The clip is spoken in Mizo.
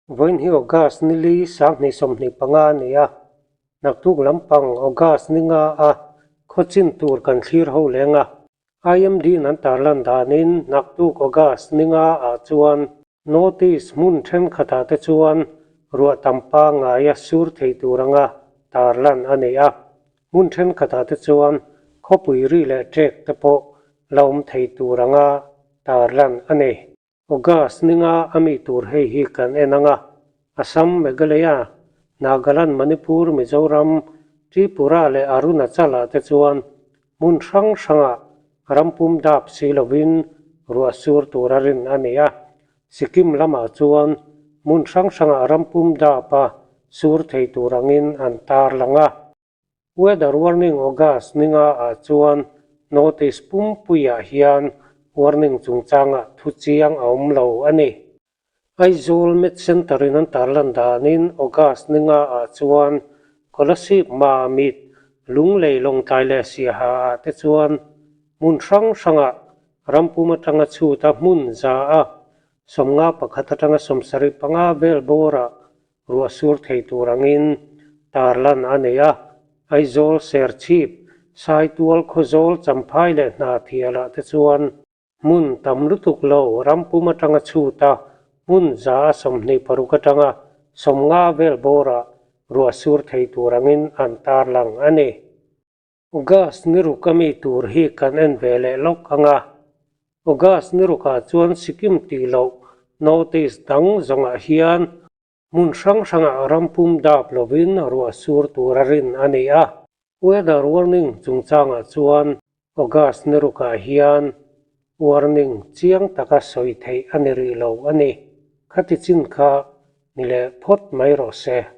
Vawiin hi August ni li 2025 a ni a, naktuk lampang August ni nga a khawchin tur kan thlir ho leng a. IMD in an tarlan danin naktuk August ni nga ah chuan North East hmun thenkhatah te chuan ruah tam pangngaia sur thei tur anga tarlan a ni a, hmun thenkhatah te chuan khawpui ri leh ṭek te pawh la awm thei tur anga tarlan a ni. August ninga a mi tur hei hi kan en ang a, Assam, Meghalaya, Nagaland, Manipur, Mizoram, Tripura leh Arunachal-ah te chuan hmun hrang hrangah rampum dap si lovin ruah sur tur a rin a ni a. Sikkim lamah chuan hmun hrang hrangah rampum dap a sur thei tur angin an tarlang a. Weather warning August ninga ah chuan notice pumpuiah hian warning chungchangah thu chiang a awm lo a ni. Aizawl Met Centre in an tarlan danin August ninga ah chuan Kolasib Mamit, Lunglei Lawngtlai leh Siaha ah te chuan hmun hrang hrangah rampum atanga chhuta hmun za a 51 atanga 75 vel bawrah Ruah sur thei tur angin tarlan a nei a, Aizawl, Serchhip, Saitual, Khawzawl, Champhai leh Hnahthialah te chuan hmun tam lutuk lo rampum atanga chhut a, hmun 126 atanga 50 vel bawrah ruah sur thei tur angin an tarlang a ni. August ni ruk a mi tur hi kan en ve leh lawk ang a, August ni rukah chuan Sikkim tih loh North East dang zawngah hian hmun hrang hrangah rampum dap lovin ruah sur tur a rin a ni a. Weather warning chungchangah chuan August ni rukah hian warning chiang taka sawi theih a ni rih lo a ni. Khati chin kha ni leh phawt mai rawh se.